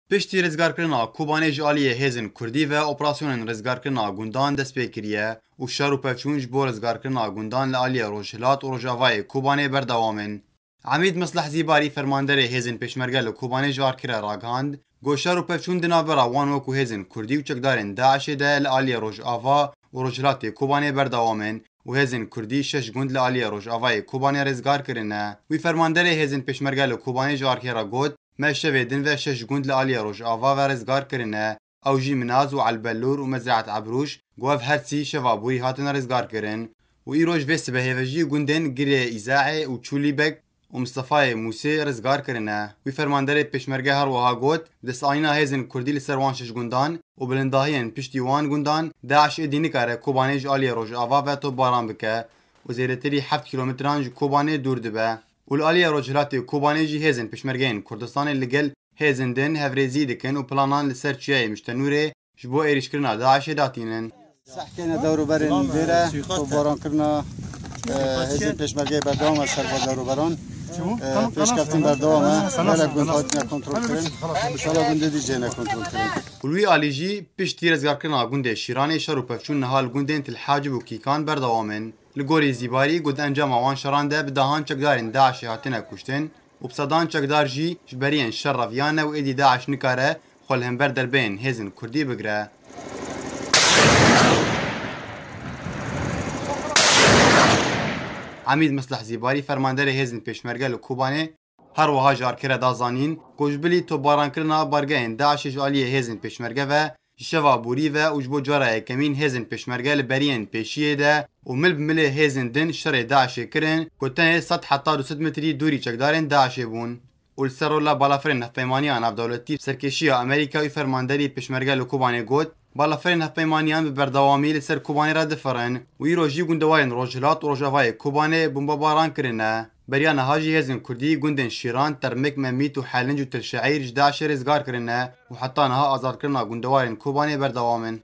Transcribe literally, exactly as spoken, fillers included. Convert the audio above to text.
Piştî rizgarkirina Kobanê ji aliyê hêzên Kurdî ve operasyonên rizgarkirina gundan dest pê kiriye û şer û pevçûn ji bo rizgarkirina gundan li aliyê Rojhilat û Rojavayê Kobanê berdewam in. Emîd Mislih Zîbarî, fermanderê hêzên pêşmerge li Kobanê ji Arkê re ragihand, got şer û pevçûn di navbera wan wekû hêzên Kurdî û çekdarên DAIŞê de li aliyê Rojava û Rojhilatê Kobanê berdewam in û hêzên Kurdî şeş gund li aliyê Rojavayê Kobanê rizgar kirine. Wî fermanderê hêzên pêşmerge li Kobanê ji Arkê re got, me şevê din ve şeş gund li aliyê Rojava ve rizgar kirine. Ew jî Minaz û Elbelûr û Mezreet Ebrûş, ku ev her sî şeva borî hatine rizgar kirin û îroj vê sibehê ve jî gundên Girê Îzaê û Çûlîbek û Mistefayê Mûsê rizgar kirine. Wî fermanderê pêşmerge her wiha got, bi destanîna hêzên Kurdî li ser wan şeş gundan û bilindahiyên piştî wan gundan, DAIŞ êdî nikare Kobanê ji aliyê Rojava ve topbaran bike û zêdetirî heft kîlometran ji Kobanê dûr dibe. Û li aliyê Rojhilatê Kobanê jî hêzên pêşmergeyên Kurdistanê li gel hêzên din hevrêzî dikin û planan li ser çiyayê Miştenûrê ji bo êrîşkirina DAIŞê datînin. Sehkêne dewrûberên vê re, topbarankirina, e, hêzên pêşmergeyê berdewam e ser van dewrûberan. E, pêşkeftin berdewam e. Gelek gund hatine kontrolkirin. Şala gundê dî jêne kontrolkirin. Û li wî alî jî piştî rizgarkirina gundê Şîranê şer û pevçûn niha li gundên Til Hacib û Kîkan berdewam in. Li gorî Zîbarî got encama wan şeran de bi dehan çekdarên DAIŞê hatine kuştin û bi sedan çekdar jî ji beriyên şer reviyane û êdî DAIŞ nikare xwe li hember derbeyên hêzên Kurdî bigire. Emîd Mislih Zîbarî, fermanderê hêzên pêşmerge li Kobanê, her wiha ji Arkê re da zanîn ku ji bilî topbarankirina bargehên DAIŞê ji aliyê hêzên pêşmerge ve ji şeva borî ve û ji bo cara yekemîn hêzên pêşmerge li beriyên pêşiyê de û mil bi milê hêzên din şerê DAIŞê kirin ku tenê sed heta du sed metrî dûrî çekdarên DAIŞê bûn. Û li ser rola balafirên hevpeymaniya navdewletî, serkêşiya Amerîka û fermanderî pêşmerge li Kobanê got, balafirên hevpeymaniyan bi berdewamî li ser Kobanê re difirin û îro jî gundewarên Rojhilat û Rojavayê Kobanê bombebaran kirine. Beriya niha jî hêzên Kurdî gundên Şîran, Termik, Memît û Helinc û Til Şeîr ji DAIŞê rizgar kirine û heta niha azadkirina gundewarên Kobanê berdewam in.